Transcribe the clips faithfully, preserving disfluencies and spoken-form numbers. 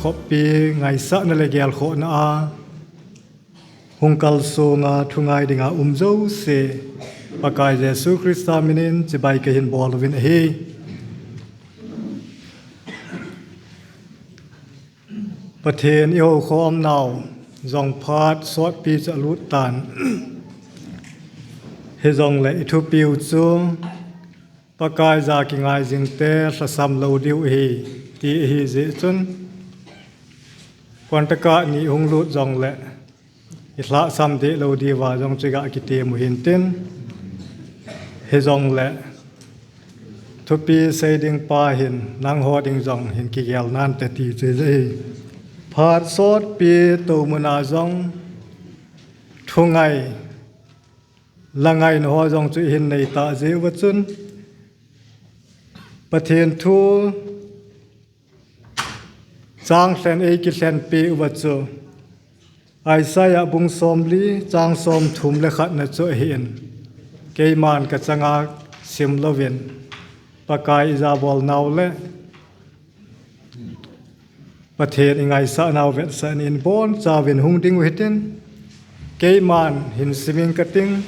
Khopi ngaisahna le gelkhohna a hung kalsonga thungai dinga um jouse, Pakai Jesu Christa minin chibai kahin bol uvin ahi. Pathen ihoukhom nau jong phat sotpi chu alut tan. Hijongle ithupiu chu Pakaiya kingai jingte lhasam lou diu ahi, ti ahi jeh chun, kontaka ni hung lut jongle ilhasam deh lou diuva jong chu gah kitem u hintin, hijongle thupi seiding pa hin nangho ding jong hin kigel nante ti chu ahi. Phat sotpi toumuna jong thungai, langaina ho jong chu ihin neitah jeh uva chun, Pathen thu changlhen eikilhenpi uva chu Isaiah bung somli chang somthum le khatna chu ahin, keiman kachanga sim louvin, Pakai ijabol nau le Pathen ingaisah nau vetsah in bonchauvin hung ding u hitin, keiman hin simin kating,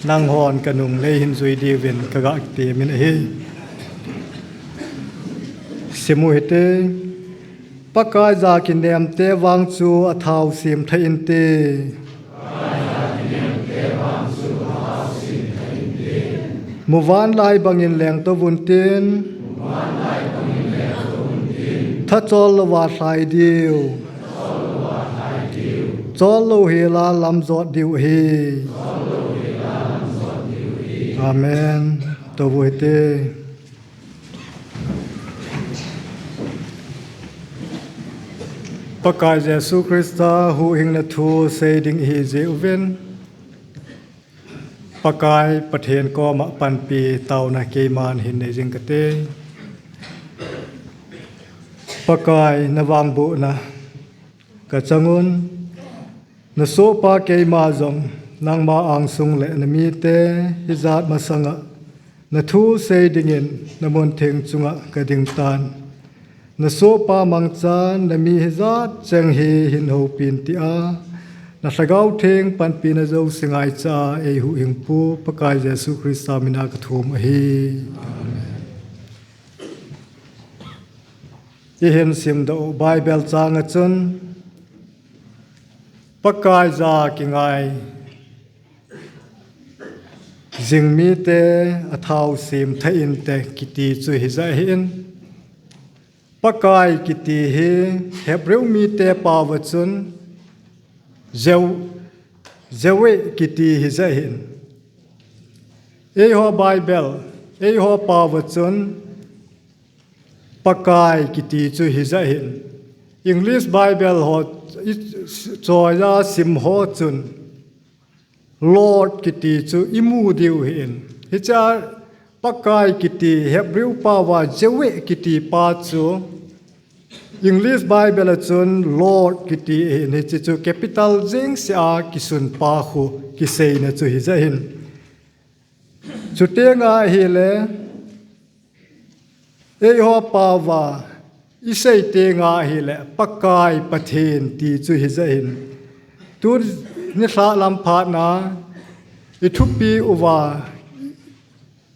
nanghon kanungle hin jui diuvin kagah temin ahi. Sim u hite. Pakaiya kinemte vang chu athau sem thei inte. Muvanlai bangin lengtou vuntin, thachol louva lhai diu, chol louhela lam jot diu ahi. Amen. Tou u hite. Pakai Jesu Christa huhhingna thu seiding ihi jeh uvin, Pakai Pathen koma panpi taona keiman hin nei jing kate. Pakai, navangbohna kachangun, nasohpa keima jong nangma angsung le namite hijat masanga nathu sei dingin namun theng chunga kading tan. Nasohpa mangchan nami hijat cheng hi hin houpin tia, na Lhagao Theng panpina jouse ngaicha a eihuhhingpu Pakai Jesu Christa mina kathum ahi. Amen. Ihin simdoh u Bible changa chun, Pakaiya kingai jing mite athau sem thei inte kiti chu hijeh ahin. Pakai kiti hi Hebrew mite paova chun Jew-, Jewe kiti hijeh ahin. Eiho Bible, eiho paova chun Pakai kiti chu hijeh ahin. English Bible ho ichoiya sim ho chun Lord kiti chu imu diu ahin. Hichea Pakai kiti Hebrew paova Jewe kiti pa chu English Bible a chun Lord kiti ahin, hiche chu capital jengsea kisunpa khu kiseina chu hijeh ahin. Chutenga ahile, eiho paova isei tenga ahile, Pakai Pathen ti chu hijeh ahin. Tuni nilhah lam phatna ithupi uva,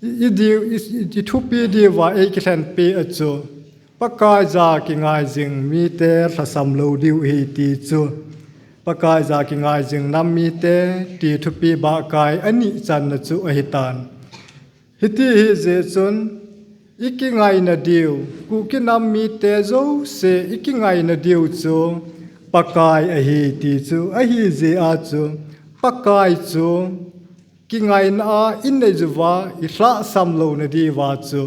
i, i diu, i, i, ithupi diuva eikilhenpi a chu Pakaiya kingai jing mite lhasam lou diu ahi ti chu, Pakaiya kingai jing nam mite ti thupi bahkai ani channa chu ahitan. Hiti hijeh chun ikingaina diu, Kuki nam mite jouse ikingaina diu chu Pakai ahi ti chu ahijeh a chu, Pakai chu kingaina a inei uva ilhahsam louna diuva chu,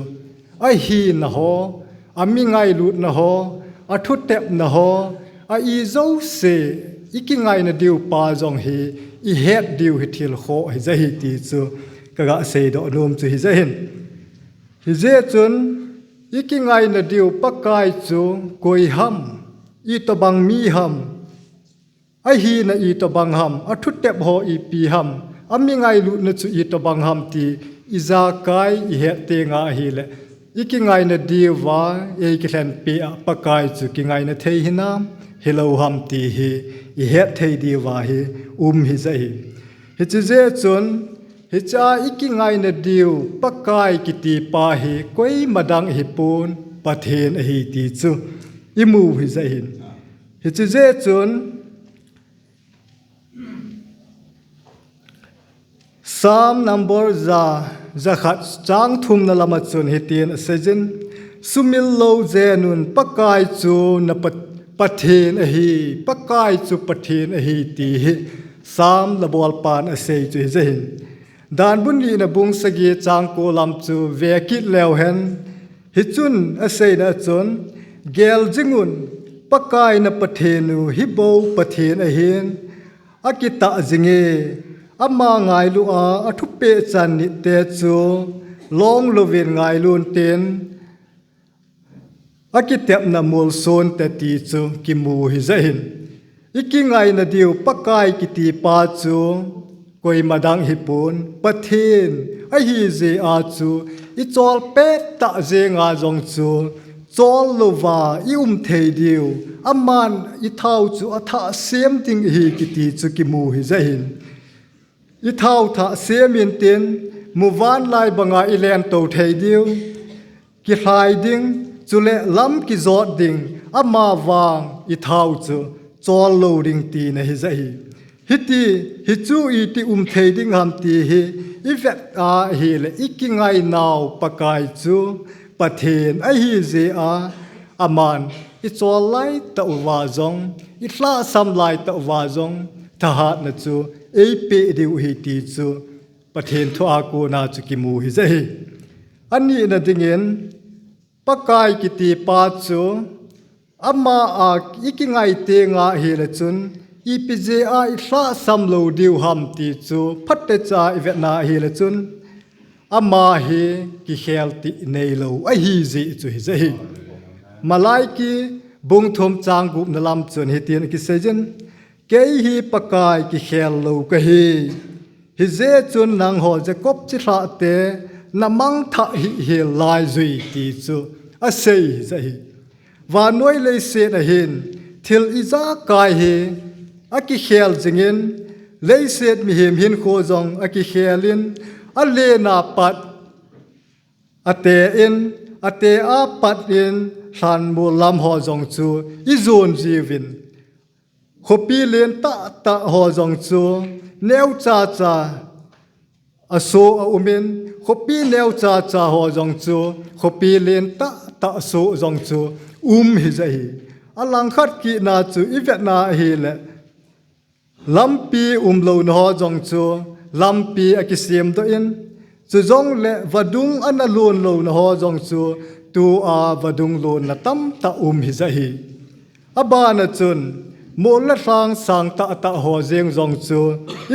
ahina ho, ami ngailutna ho, athutepna ho, a ijouse ikingaina diu pa jong hi ihet diu hi thil khoh hijeh ahi ti chu kaga seidoh nom chu hijeh ahin. Hijeh chun ikingaina diu Pakai chu koi ham, itobang mi ham, ahina itobang ham, athutep ho ipi ham, ami ngailutna chu itobang ham ti ijakai ihet tenga ahile, ikingaina diuva eikilhenpi a Pakai chu kingaina thei hinam, hilou ham ti hi ihet thei diuva hi um hijeh hi. Hiche jeh chun, hichea ikingaina diu Pakai kitipa hi koima dang hipon, Pathen ahi ti chu imu hijeh hin. Hiche jeh chun, Psalm number ja, jakhat chang thumna lama chun hitin aseijin, sumil lou jengun Pakai chu na Pa-, Pathen ahi, Pakai chu Pathen ahi ti hi Psalm labolpan asei chu hijeh hin. Danbu nina bung sagi chang ko lam chu vekit leuhen, hichun aseina chun, gel jingun, Pakai na Pathen u hi bou Pathen ahin, akitah jinge, ama ngailu a, athupeh chan nite chu, long louvin ngailun tin, akitepna molson te ti chu kimu hijeh hin. Ikingaina diu Pakai kitipa chu koima dang hipon, Pathen ahi jeh a chu ichol pettah jenga jong chu chol louva ium thei diu, aman ithao chu athah sem ding ahi kiti chu kimu hijeh hin. Ithao thah sem intin, muvanlai banga ilentou thei diu, kilhai ding, chule lam kijot ding, amavang ithao chu chol lou ding tina hijeh hi. Hiti, hichu iti um thei ding ham ti hi ivet ahile, ikingainau Pakai chu Pathen ahi jeh a, aman ichol laitah uva jong, ilhahsam laitah uva jong, thahatna chu eipeh diu ahi ti chu Pathen thua kona chu kimu hijeh hi. Anina dingin, Pakai kitipa chu ama a ikingai tenga ahile chun, ipi jeh a ilhahsam lou diu ham ti chu phatecha ivetna ahile chun, ama hi kikhel tih neilou ahi jeh chu hijeh hi. Malaki bung thum chang gupna lam chun hitin akiseijin, kei hi Pakai kikhel lou kahi. Hijeh chun nangho Jacob chilhahte, namangthah hihhel lai jui ti chu asei hijeh hi. Vannoi leiset ahin, thil ijakai hi akikhel jingin, leiset mihem hinkho jong akikhelin, alen a pat aten, ate a pat in, lhanmol lam ho jong chu ijon jiuvin, khopi len tahtah ho jong chu neochacha asoh aumin, khopi neochacha ho jong chu khopi len tahtah asoh jong chu um hijeh hi. Alangkhat kitna chu ivetna ahile, lampi umlouna ho jong chu lampi akisemdoh in, chujongle vadung ana lon louna ho jong chu tua vadung lonna tamtah um hijeh hi. Abana chun, mol le lhang sang tahtah ho jeng jong chu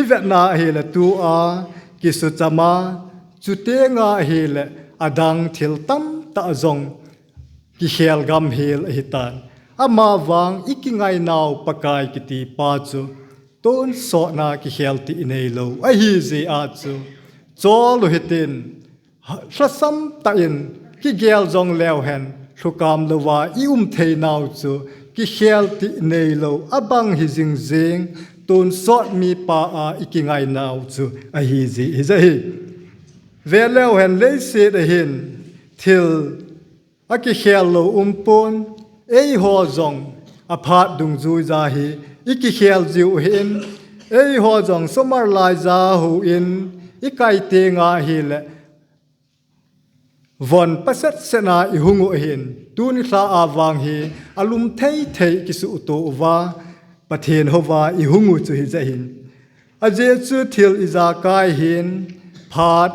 ivetna ahile tua kisuchama, chutenga ahile adang thil tamtah jong kikhel gamhel ahitan. Amavang ikingainau Pakai kitipa chu tonsotna kikhel tih neilou ahi jeh a chu, chol u hitin, lhasam tah in kigel jong leuhen, lhukam louva ium theinau chu kikhel tih neilou abang hijing jeng, tonsot mipa a ikingainau chu ahi jeh hijeh hi. Veleuhen, leiset ahin thil akikhel lou umpon, eiho jong aphat dungjuija hi ikikhel jiu ahin, eiho jong sumar laija houin ikai tenga ahile, von pasetset a ihung u ahin, tuni lha a vang hi alum theithei kisuhto uva, Pathen houva ihung u chu hijeh hin. Ajeh chu thil ijakai hin phat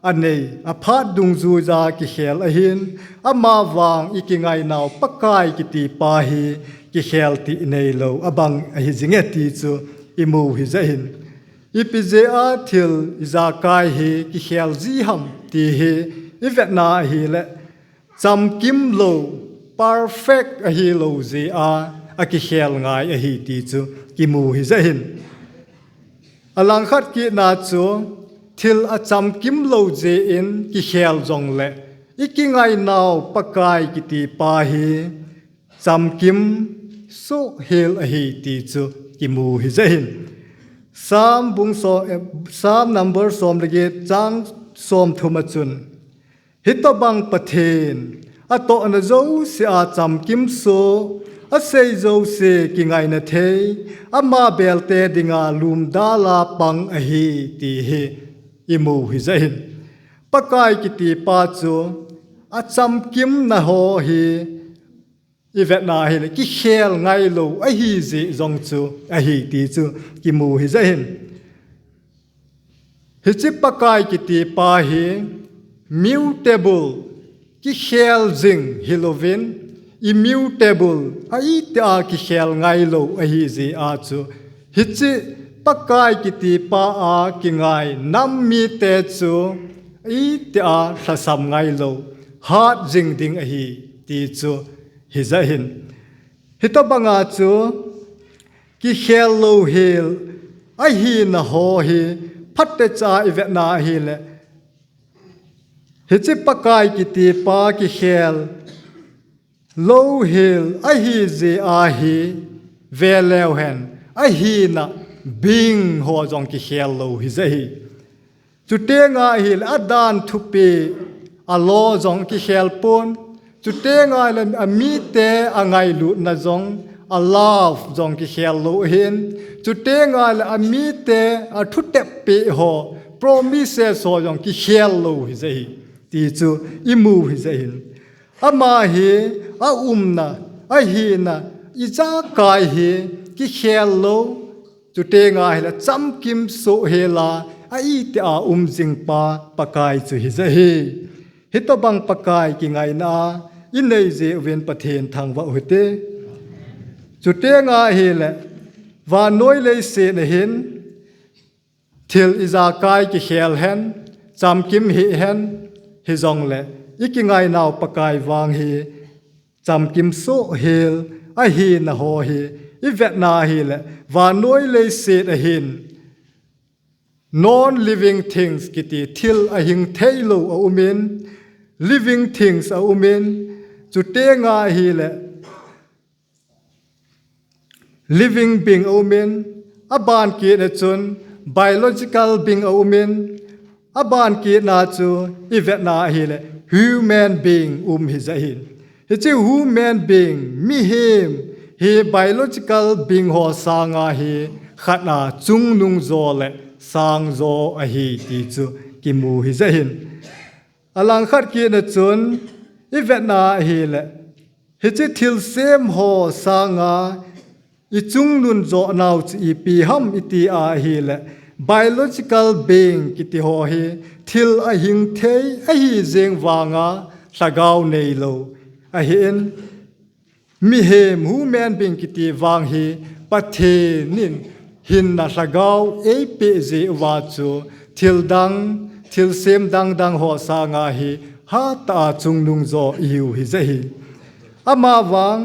anei, aphat dungjuija kikhel ahin, amavang ikingainau Pakai kitipa hi kikhel tih neilou abang ahi jinge ti chu imu hijeh hin. Ipi jeh a thil ijakai hi kikhel ji ham ti hi ivetna ahile, chamkimlou, perfect ahilou jeh a akikhel ngai ahi ti chu kimu hijeh hin. Alangkhat kitna chu, thil achamkimlou jeh in kikhel jongle, ikingainau Pakai kiti pa hi chamkim sohhel ahi ti chu kimu hijeh in. Psalm bung so, eh, Psalm number som le get chang som thum a chun, hitobang Pathen, atohna jouse a chamkim soh, asei jouse kingaina thei, ama belte dinga lumdal a pang ahi ti hi imu hijeh in. Pakai kiti pa chu achamkimna ho hi ivetna ahile kikhel ngailou ahi jeh jong chu ahi ti chu kimu hijeh in. Hiche Pakai kiti pa hi mutable, kikhel jing hilouvin, immutable, a itia kikhel ngailou ahi jeh a chu, hiche Pakai kiti pa a kingai nam mite chu itia lhasam ngailou, hat jing ding ahi ti chu hijeh in. Hitobanga chu kikhel louhel ahina ho hi phatecha ivetna ahile, hiche Pakai kiti pa kikhel louhel ahi jeh a hi veleu hen, ahina bing ho jong kikhel lou hijeh hi. Chutenga ahile adan thupeh a law jong kikhel pon. Chutenga ahile amite angailutna jong, a love jong kikhel lou ahin. Chutenga ahile amite athutep peh ho, promises ho jong kikhel lou hijeh hi ti chu imu hijeh in. Ama hi aumna, ahina, ijakai hi kikhel lou, chutenga ahile chamkim sohhel a, a itia um jing pa Pakai chu hijeh hi. Hitobang Pakai kingaina a inei jeh uvin Pathen thangvah u hite. Chutenga ahile vannoi leiset a hin thil ijakai kikhel hen, chamkim hih hen, hijongle ikingainau Pakai vang hi chamkim sohhel ahina ho hi ivetna ahile vannoi leiset a hin non-living things kiti thil ahing theilou aumin, living things aumin, chutenga ahile living being aumin, aban kitna chun biological being aumin, aban kitna chu ivetna ahile human being um hijeh hin. Hiche human being, mihem hi biological being ho sanga hi khatna chungnung jo le sang jo ahi ti chu kimu hijeh hin. Alangkhat kitna chun ivetna ahile, hiche thilsem ho sanga ichungnun jonau chu ipi ham iti ahile, biological being kiti ho hi thil ahing thei ahi jeng vanga lhagao neilou ahin, mihem, human being kiti vang hi Pathen in hinna lhagao eipeh jeh uva chu thil dang, thilsem dang dang ho sanga hi hatah a chungnung jo ihiu hijeh hi. Amavang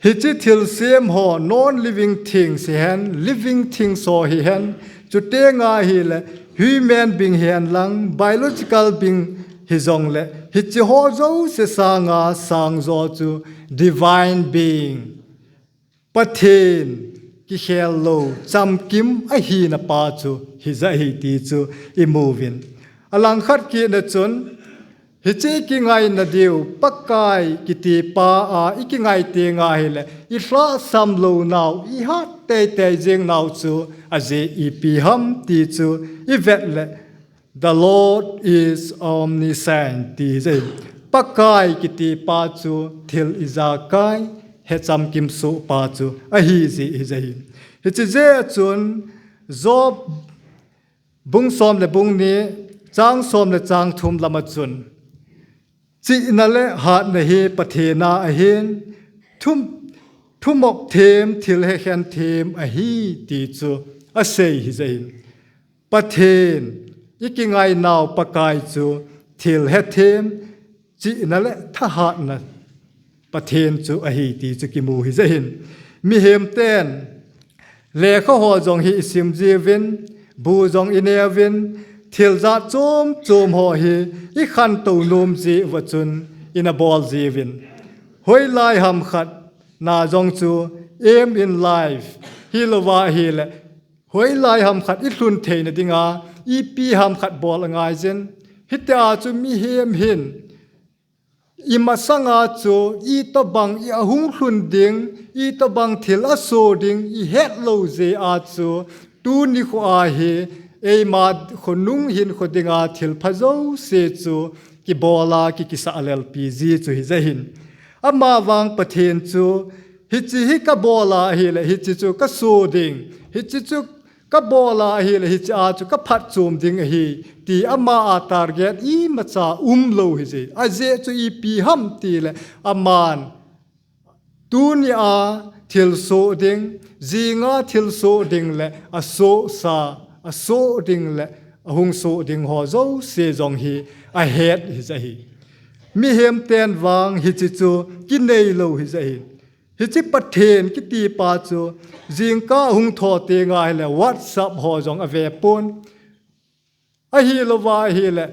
hiche thilsem ho non-living things hihen, living things ho hihen, chutenga ahile human being hihen lang, biological being hijongle, hiche ho jouse sanga sang jo chu divine being, Pathen kikhel lou chamkim ahina pa chu hijeh hi ti chu imuvin. Alangkhat kitna chun, hiche ikingaina diu Pakai kiti pa a ikingai tenga ahile ilhahsam lounau, ihat teitei jengnau chu ajeh ipi ham ti chu ivet le, the Lord is omniscient ti hijeh. Pakai kiti pa chu thil ijakai, hechamkim soh pa chu ahi jeh hijeh hi. Hiche jeh a chun Job bung som le bung ni, chang som le chang thum lama chun, chihna le hatna hi Pathen a ahin, thum, thumop them, thil hekhen them ahi ti chu asei hijeh hin. Pathen, ikingainau Pakai chu thil hethem, chihna le thahatna Pathen chu ahi ti chu kimu hijeh hin. Mihem ten lekha ho jong hi isim jiuvin, bu jong ineuvin, thil jat chom chom ho hi i khantou nom jeh uva chun ina bol jiuvin. Hoilai ham khat na jong chu aim in life hilouva ahile, hoilai ham khat i lhun theina dinga ipi ham khat bol angaijin. Hitia chu mihem hin imasanga chu itobang i ahung lhun ding, itobang thil aso ding i hetlou jeh a chu tuni kho a hi eima khonung hinkho dinga thil pha jouse chu kibola ki, kisah lelpi ji chu hijeh hin. Amavang Pathen chu hiche hi kabol ahile, hiche chu kaso ding, hiche chu kabol ahile, hiche a chu kaphatchom ding ahi, ti ama a target imacha umlou hijeh. Ajeh chu ipi ham tile, aman tunia thilsoh ding, jinga thilsoh ding le asohsa, asoh ding le ahung soh ding ho jouse jong hi ahet hijeh ahi. Mihem ten vang hiche chu kineilou hijeh ahi. Hiche Pathen kitipa chu jingkah hung thou tenga hile WhatsApp ho jong avepon. Ahilouva ahile,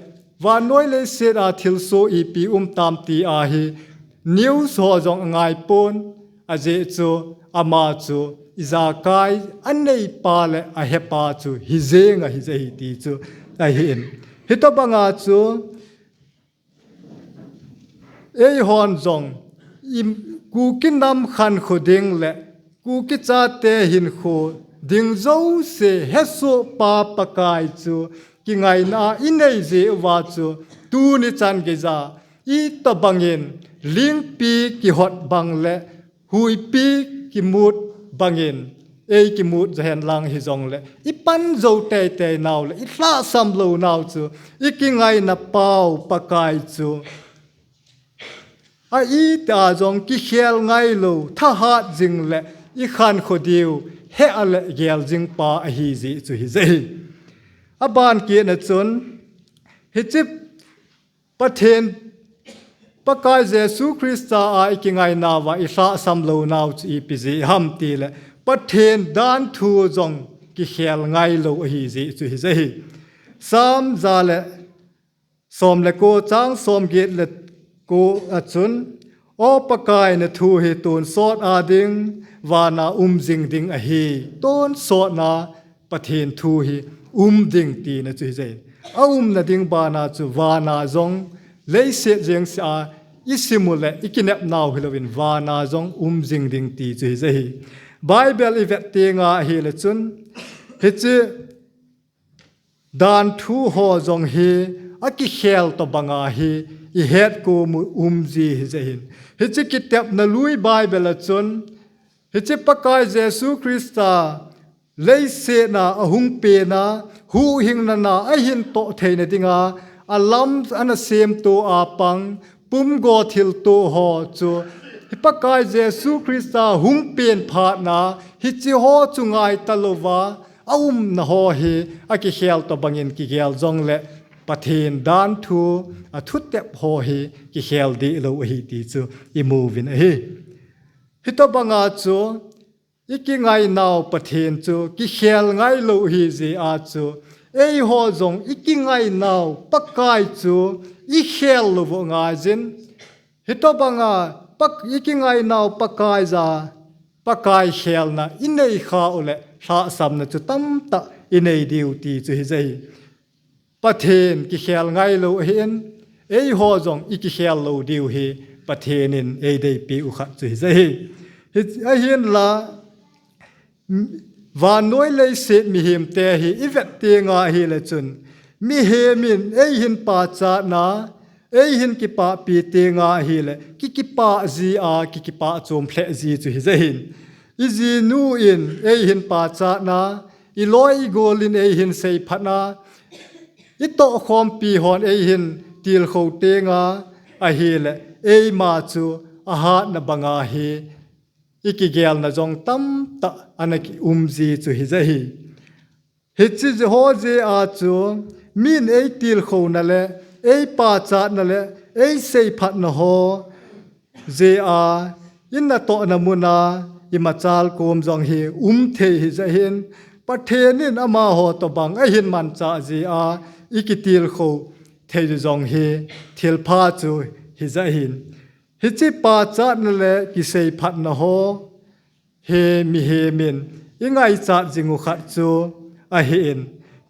vannoi leiset a thilsoh ipi um tam ti ahi news ho jong angaipon. Ajeh chu ama chu ijakai aneipa le ahepa chu hijeng ahijeh ahi ti chu ahin. Hitobanga chu eihon jong i Kuki nam khankho ding le Kuki chate hinkho ding jouse hesohpa Pakai chu kingaina inei jeh uva chu tuni chan geija itobangin lingpi kihot bang le huipi kimut bangin eikimut johen lang hijongle, ipan jou teitei nau le ilhahsam lou nau chu ikingaina pau Pakai chu a ita jong kikhel ngailou, thahat jing le ikhankho diu hea le gel jingpa ahijeh chu hijeh ahi. Aban kitna chun hiche Pathen, Pakai Jesu Christa a ikingainauva ilhahsam lou nau chu ipi jeh ham tile, Pathen danthu jong kikhel ngailou ahijeh chu hijeh ahi. Psalm ja le som le ko chang somget le ko a chun, O Pakai, nathu hi tonsot a ding vana um jing ding ahi. Tonsotna Pathen thu hi um ding tina chu hijeh ahi. Aumna ding bana chu vana jong leiset jengsea isimu le ikinepnau hilouvin vana jong um jing ding ti chu hijeh ahi. Bible ivet tenga ahile chun hiche danthu ho jong hi akikhel tobanga hi ihet komu um ji hijeh ahin. Hiche kitepna lui Bible a chun hiche Pakai Jesu Christa leiset a ahung pena, huhhingna na ahin toh theina dinga alam ana semto a pang, pumgo thilto ho chu hi Pakai Jesu Christa hung pen phatna hiche ho chu ngaitalouva aumna ho hi akikhel tobangin kigel jongle Pathen danthu athutep ho hi kikhel dehlou ahi ti chu imuvin ahi. Hitobanga chu ikingainau Pathen chu kikhel ngailou ahijeh a chu eiho jong ikingainau Pakai chu ikhel louvu ngaijin. Hitobanga Pak, ikingainau Pakaiya, Pakai khelna inei khah ule lhahsamna chu tamtah inei diu ti chu hijeh ahi. Pathen kikhel ngailou ahin, eiho jong ikikhel lou diu hi Pathen in eideipeh u khat chu hijeh ahi. Hi, ahinla vannoi leiset mihemte hi ivet tenga ahile chun, mihem in eihin pachatna, eihin kipahpi tenga ahile kikipah jia, kikipah chom lheh ji chu hijeh ahin. Ijinu in eihin pachatna, iloi igol in eihin seiphatna, itohkhompi hon eihin tilkhou tenga ahile eima chu ahatna banga hi ikigelna jong tamtah ana kium ji chu hijeh ahi. Hiche ho jeh a chu min eitilkhouna le eipachatna le eiseiphatna ho jeh a inatohna muna imachal kom jong hi umthei hijeh ahin, Pathen in amaho tobang ahin manchah jeh a ikitilkhou thei jong hi thilpha chu hija hin. Hiche pachatna le kiseiphatna ho hi mihemin ingaichat jing u khat chu ahin,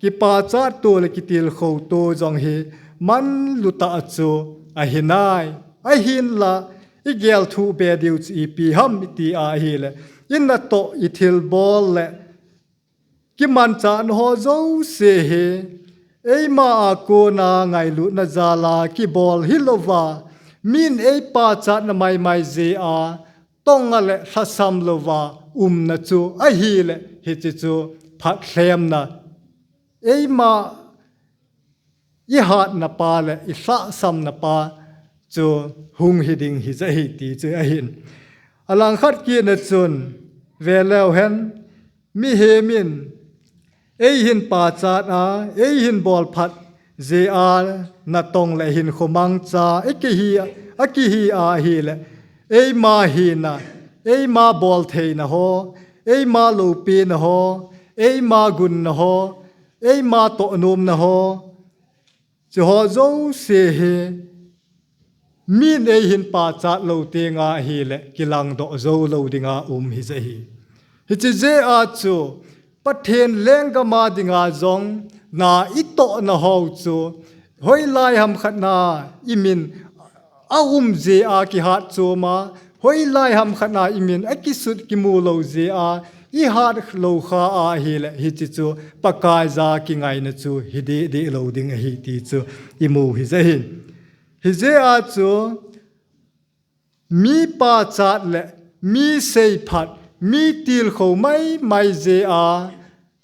kipachat to le kitilkhou to jong hi manlutah chu ahinai. Ahinla, igel thuh be diu chu ipi ham iti ahile, inatoh ithilbol le kimanchahna ho jouse hi eima a kona ngailutna jala kibol hilouva, min eipachatna maimai jeh a tonga le lhasam louva umna chu ahile, hiche chu phatlhemna, eima ihatna pa le ilhahsamna pa chu hung hiding hija hi ti chu ahin. Alangkhat kitna chun, veleu hen, mihemin eihin pachat a, eihin bolphat jeh a natong le hinkho mangcha akihi, akihi ahile, eima hina, eima boltheina ho, eima loupina ho, eima gunna ho, eima tohnomna ho, chuho jouse hi min eihin pachat lou tenga ahile, kilangdoh jou lou dinga um hija hi. Hiche jeh a chu, Pathen lenggama dinga jong na itohna ho chu, hoilai ham khatna imin aum jeh a kihatchom a, hoilai ham khatna imin akisut kimu lou jeh a, ihat lou kha ahile, hiche chu Pakaiya kingaina chu hi dehdeh lou ding ahi ti chu imu hija hin. Hijeh a chu, mi pachat le mi seiphat, mi tilkhou maimai jeh a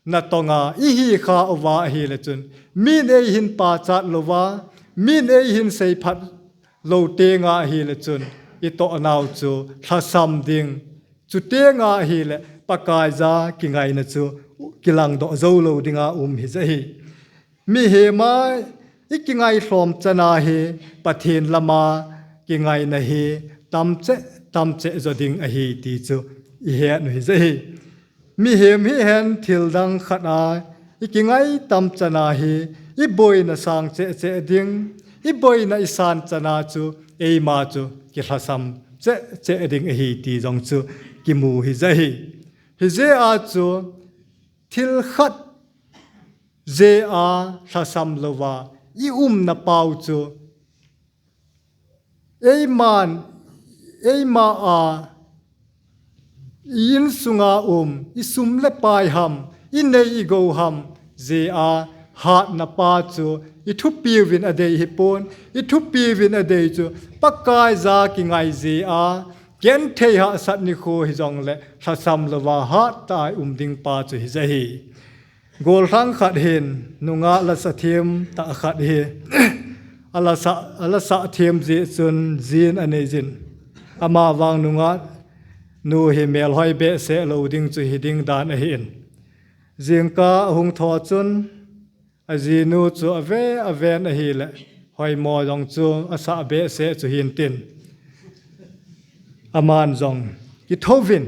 natonga ihi kha uva ahile chun, min eihin pachat louva, min eihin seiphat lou tenga ahile chun, itohnau chu lhasam ding, chutenga ahile Pakaiya kingaina chu kilangdoh jou lou dinga um hija hi. Mihema ikingailhom chana hi Pathen lama kingaina hi tamcheh, tamcheh jo ding ahi ti chu ihet u hija hi. Mihem hihen thildang khat a ikingai tam chana hi, iboina sang cheh cheh ding, iboina isan chana chu eima chu kilhasam cheh cheh ding ahi ti jong chu kimu hija hi. Hijeh a chu thil khat jeh a lhasam louva iumna pau chu eiman, eima a, i-insunga um, isum le pai ham, inei igou ham jeh a hatna pa chu ithupiuvin adei hipon, ithupiuvin adei chu Pakaiya kingai jeh a, genthei hahsat nikho hijongle lhasam louva hattah a um ding pa chu hija hi. Gollhang khat hin nungah lasa themtah khat hi alasa, alasa them jeh chun jin anei jin. Amavang nungah nu hi melhoi behseh lou ding chu hiding dan ahin. Jingkah ahung thou chun ajinu chu ave, aven ahile, hoimo jong chu asah behseh chu hintin. Aman jong kithouvin,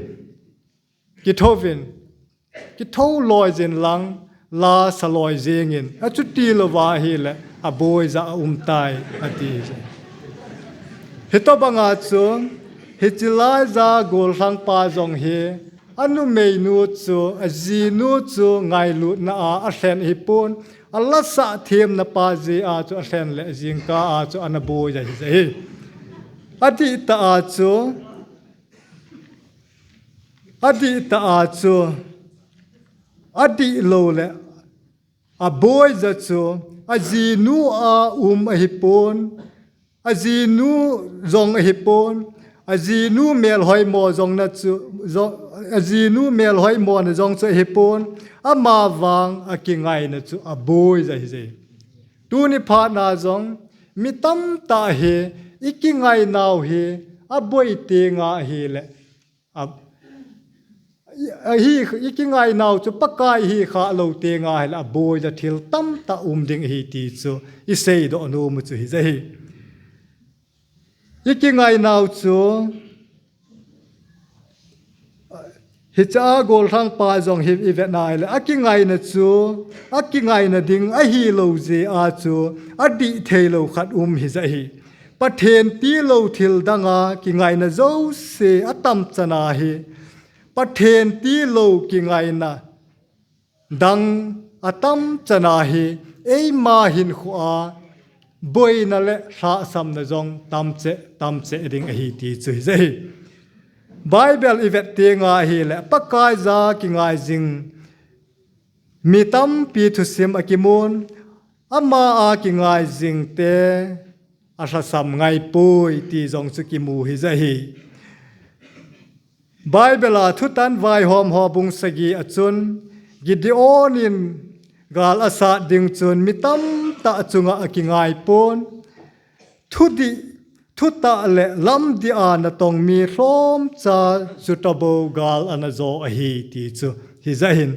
kithouvin, kithou loi jin lang, lasa loi jengin, achuti louva ahile, aboija aumtai, ati. Hitobanga chu, hiche laiya gollhang pa jong hi, anumeinu chu, ajinu chu ngailutna a alhen hipon, alasa themna pa jeh a chu alhen le jingkah a chu ana boija hija hi. Adihtah a chu, adihtah a chu, adih lou le aboija chu, ajinu a um ahipon, ajinu jong ahipon, ajinu melhoimo jong na chu, jong, ajinu melhoimona jong chu ahipon, amavang akingaina chu aboija hija hi. Tuni phatna jong mi tamtah hi ikingainau hi aboi tenga ahile, a, ahi, ikingainau chu Pakai hi khalou tenga ahile aboija thil tamtah um ding ahi ti chu iseidoh nomu chu hija hi. Ikingainau chu Hiche a gollhangpa jong hi i vetna ahile, a kingaina chu, a kingaina ding ahi lou jeh a chu, a dih thei lou khat um hi jeh hi. Pathen tilou thil dang a kingaina jouse a tam chana hi, Pathen tilou kingaina dang a tam chana hi, eima hinkho a boina le lhahsamna jong tam cheh, tam cheh ding ahi ti chu hi jeh hi. Bible i vet teng ahile, Pakaiya kingai jing mi tampi thusim a kimun, ama a kingai jing te a lhasam ngai poi ti jong chu kimu hi jeh hi. Bible a Thutan Vaihom ho bung sagi a chun, Gideon in gal a sat ding chun mi tamtah chunga a kingai pon, thudih, thutah le lamdih a natong mi lhomcha chu tabou gal ana jo ahi ti chu hi jeh hin.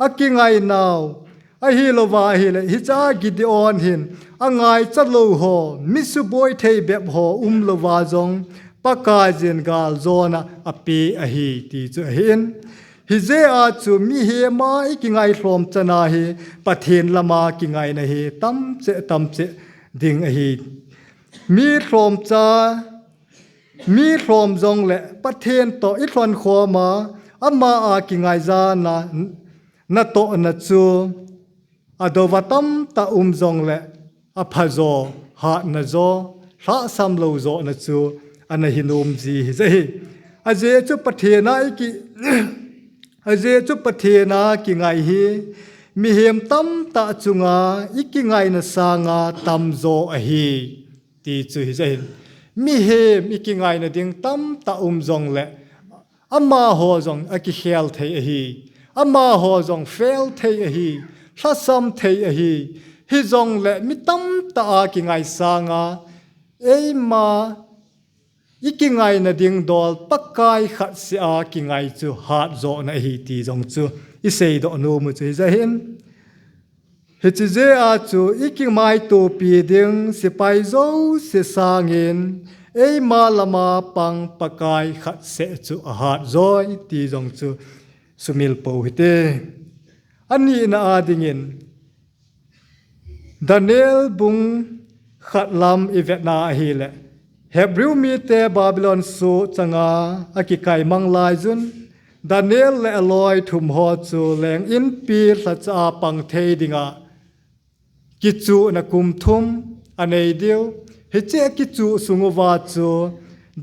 A kingai nau, ahi louva ahile, hiche a Gideon hin, a ngaicha lou ho, mi suboi thei bep ho um louva jong, Pakaiyin gal jona a pe ahi ti chu ahin. Hi jeh a chu mihem a i kingai lhom chana hi, Pathen lama kingaina hi tam cheh, tam cheh ding ahi. Mi lhomcha, mi lhom jong le Pathen toh i lhon khom a, ama a kingai jana, natohna chu a dova tamtah um jong le, a phajo, hatna jo, lhahsam lou jona chu ana hi nom ji hi jeh hi. A jeh chu Pathen a i ki, a jeh chu Pathen a kingai hi, mihem tamtah chunga i kingaina sanga tamjo ahi ti chu hi jeh hin. Mihem i kingaina ding tamtah um jong le, amaho jong a kikhel thei ahi, amaho jong fel thei ahi, lhasam thei ahi, hi jong le mi tamtah a kingai sanga, eima i kingaina ding dol Pakai khat seh a kingai chu hatjona ahi ti jong chu i seidoh nom u chu hi jeh hin. Hiche jeh a chu i kimaitopi ding sepai jouse sangin, eima lama pang Pakai khat seh chu a hatjoi ti jong chu sumil pou hite. A nina a dingin, Daniel bung khat lam i vetna ahile, Hebrew mite Babylon soh changa a kikai mang laiyun, Daniel le a loi thum ho chu leng inpi lhacha a pang thei dinga kichuhna kum thum a nei diu. Hiche a kichuh sung uva chu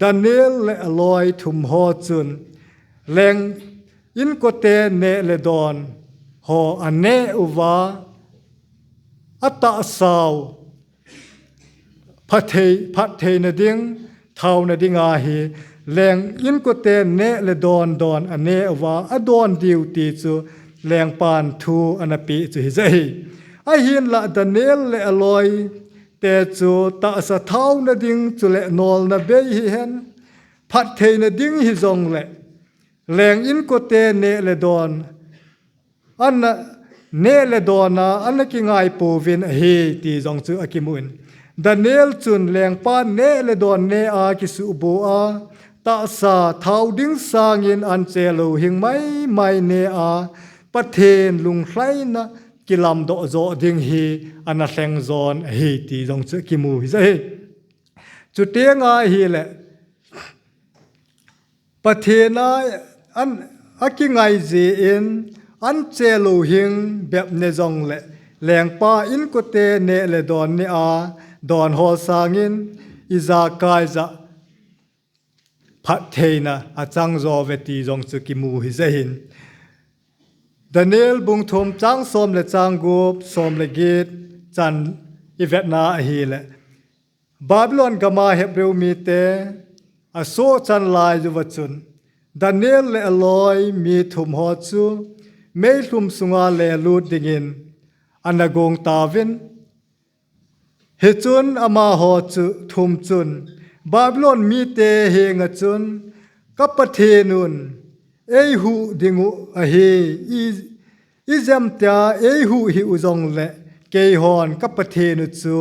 Daniel le a loi thum ho chun leng inkote neh le don ho a neh uva, a tahsa u phatthei, phattheina ding, thaona dinga hi leng inkote neh le don don a neh uva, a don diu ti chu lengpan thu ana pe chu hi jeh hi. Ahinlah Daniel le a loi te chu tahsa thaona ding chule nolna bei hihen, phattheina ding hi jong le, leng inkote neh le don ana, neh le don a ana kingai pouvin ahi ti jong chu a kimun. Daniel chun lengpa neh le don neh a kisuhbou a, tahsa thao ding sangin an che lou hing mai mai neh a, Pathen lunglhaina kilamdoh jo ding hi ana lheng jon ahi ti jong chu kimu hi jeh hi. Chuteng ahile, Pathen a an, a kingai jeh in, an che lou hing bep ne jong le, lengpa inkote neh le don neh a, don ho sangin, ijakai jah phattheina a chang jo uve ti jong chu kimu hi jeh hin. Daniel bung thum chang som le chang gup, som le get chan i vetna ahile, Babylon gam a Hebrew mite a soh chan lai uva chun, Daniel le a loi mi thum ho chu meilhum sunga lelut dingin ana gong tauvin. Hichun amaho chu thum chun Babylon mite henga chun, ka Pathen un eihuh ding u ahi, i, ijemtia eihuh hih u jong le, keihon ka Pathen u chu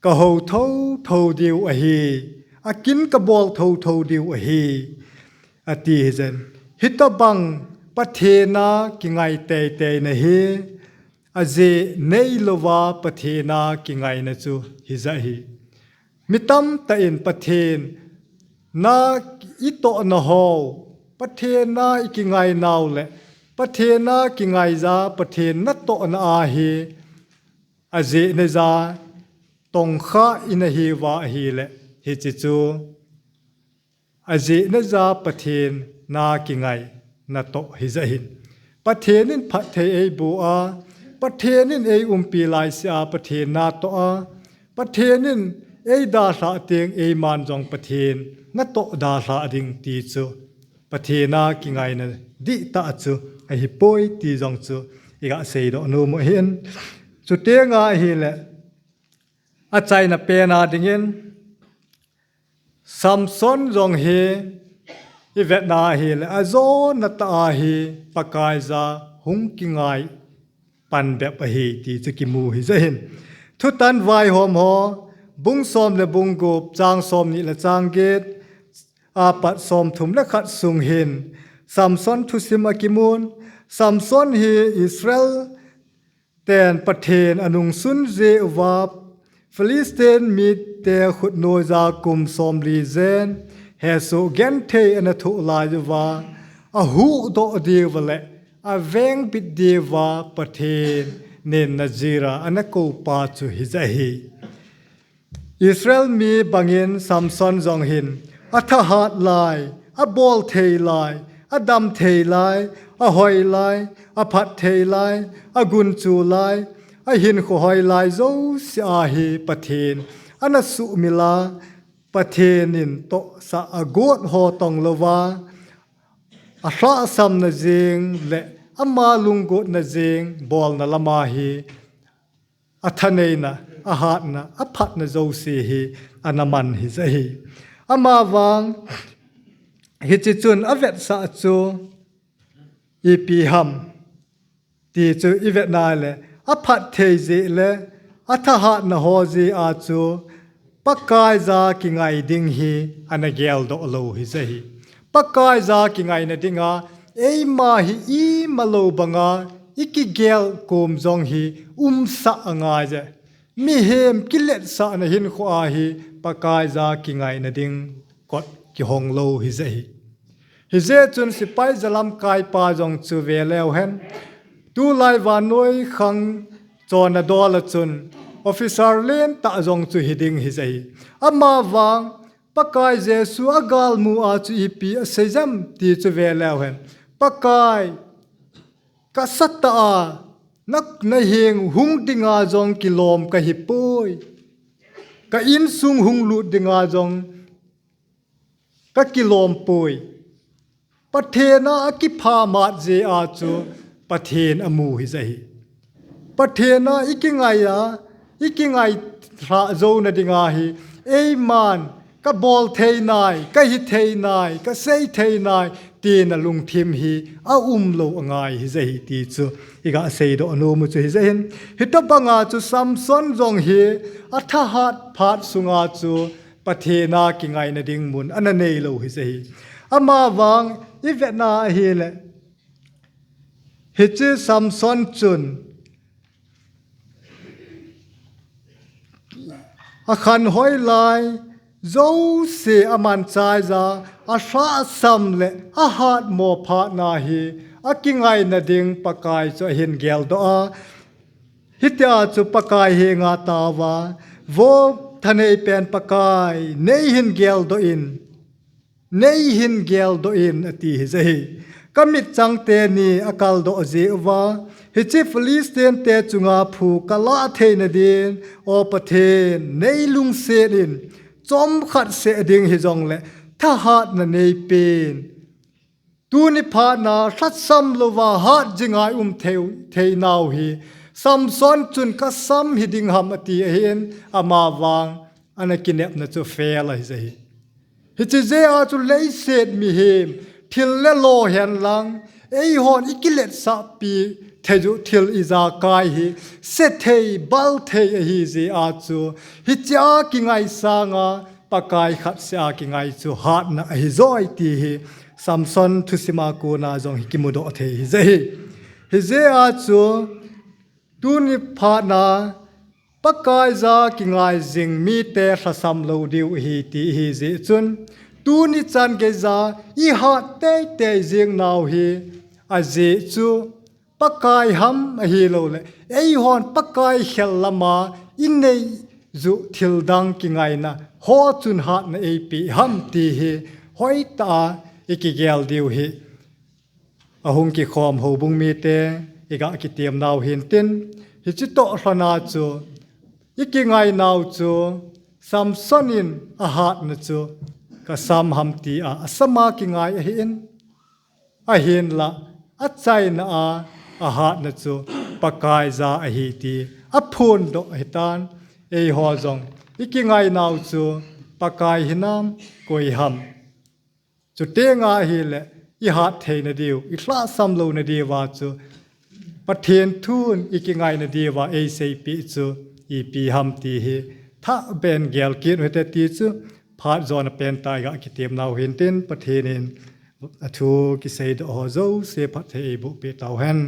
ka hou thotho diu ahi, akin ka bol thotho diu ahi, ati hi jeh in. Hitobang Pathen a kingai teitei na hi, ajeh neilouva Pathen a kingaina chu hija hi. Mi tamtah in Pathen na itohna ho, Pathen na ikingai nau le, Pathen na kingaija, Pathen natohna ahi, ajeh neija tongkha ina hiuva ahile, hiche chu ajeh neija Pathen na kingai natoh hija hin. Pathen in phatthei eiboh a, Pathen in eiumpi laisea Pathen natoh a, Pathen in eidalhah teng eiman jong Pathen natoh dalhah ding ti chu Pathen a kingaina dihtah chu ahipoi ti jong chu iga seidoh nom u ahin. Chutenga ahile, achaina pen a dingin, Samson jong hi ivetna ahile, ajona tah a hi Pakaiya hung kingai pan bep ahi ti chu kimu hija hin. Thutan vaihom ho, bung som le bung gup, chang somni le chang get, apat somthum le khat sung hin Samson thusim akimun. Samson hi Israel ten Pathen anungsun jeh uva, Philistine mite khutnoija kum somli jen hesoh genthei ana thoh lai uva, ahuhdoh diuva le avengbit diuva Pathen in Nazir a ana koupa chu hija hi. Israel mi bangin Samson jong hin athahat lai, abol thei lai, adam thei lai, ahoi lai, aphat thei lai, agunchu lai, ahinkho hoi lai jouse a hi Pathen ana suhmil a, Pathen in tohsah agot ho tonglouva, alhahsamna jeng le ama lunggotna jeng bolna lama hi athaneina, ahatna, aphatna jouse hi ana man hija hi. Amavang hiche chun avetsah chu ipi ham ti chu ivetna le, aphatthei jeh le athahatna ho jeh a chu Pakaiya kingai ding hi ana geldoh lou hija hi. Pakaiya kingaina dinga eima hi imalou banga ikigel kom jong hi umsah angaiye. Mihem kiletsahna hinkho a hi Pakaiya kingaina ding kot kihong lou hija hi. Hijeh chun sepai jalamkaipa jong chu veleu hen, tulai vannoi khang chonna dol a chun officer lentah jong chu hiding hija hi. Amavang Pakai Jesu agalmu a chu ipi asei jem ti chu veleu hen, Pakai, kasatah a na, naheng hung dinga jong kilom kahipoi, ka insung hung lut dinga jong kakilompoi. Pathen a akiphamat jeh a chu Pathen amu hija hi. Pathen a ikingai a, ikingai lhah jouna dinga hi eiman kabol thei nai, kahithei nai, kasei thei nai tina lungthim hi aumlou angai hija hi ti chu iga seidoh nomu chu hija hin. Hitobanga chu Samson jong hi athahat phat sunga chu Pathen a kingaina ding mun ana neilou hija hi. Amavang ivetna ahile, hiche Samson chun akhanhoi lai jouse amanchaiya, alhahsam le ahatmo phatna hi akingaina ding Pakai chu ahin geldoh a, hitia chu Pakai henga ataova, Vo thaneipen Pakai, neihin geldoh in, neihin geldoh in, ati hija hi. Kamitchang teni akaldoh jeh uva, hiche Philistine te chunga phu kalah theina din, O Pathen, neilungset in, chomkhat seh ding hijongle thahatna neipen. Tuni phatna lhasam louva hatjinga i um thei, theinau hi Samson chun kasam hiding ham ati ahin, amavang ana kinepna chu fail ahija hi. Hiche jeh a chu leiset mihem, thil le lo henlang, eihon ikiletsahpi theiyu thil ijakai hi, sethei, balthei ahi jeh a chu, hichea kingai sanga, Pakai khatseh a kingai chu hatna ahijoi ti hi Samson thusima kona jong hi kimudoh thei hi jeh hi. Hijeh a chu tuni phatna Pakaiya kingai jing mite lhasam lou diu ahi ti ahi jeh chun, tuni chan geiya ihat teitei jing nau hi ajeh chu Pakai ham ahilouleh eihon Pakai khel lama inei ju thildang kingaina ho chun hatna eipeh ham ti hi hoitah a ikigel diu hi. Ahung kikhom houbung mite iga kitem nau hintin, hiche toh lhona chu ikingai nau chu Samson in ahatna chu kasam ham tia asama kingai ahin, ahinla achaina a ahatna chu Pakaiya ahi ti aphondoh ahitan, eiho jong ikingai nau chu Pakai hinam koi ham. Chutenga ahile ihat theina diu, ilhahsam louna diuva chu Pathen thun ikingaina diuva eiseipeh chu ipi ham ti hi thahbeh in gel kit uhite ti chu phat jona pentah iga kitem nau hintin, Pathen in athu kiseidoh ho jouse phatthei eiboh peh tauhen.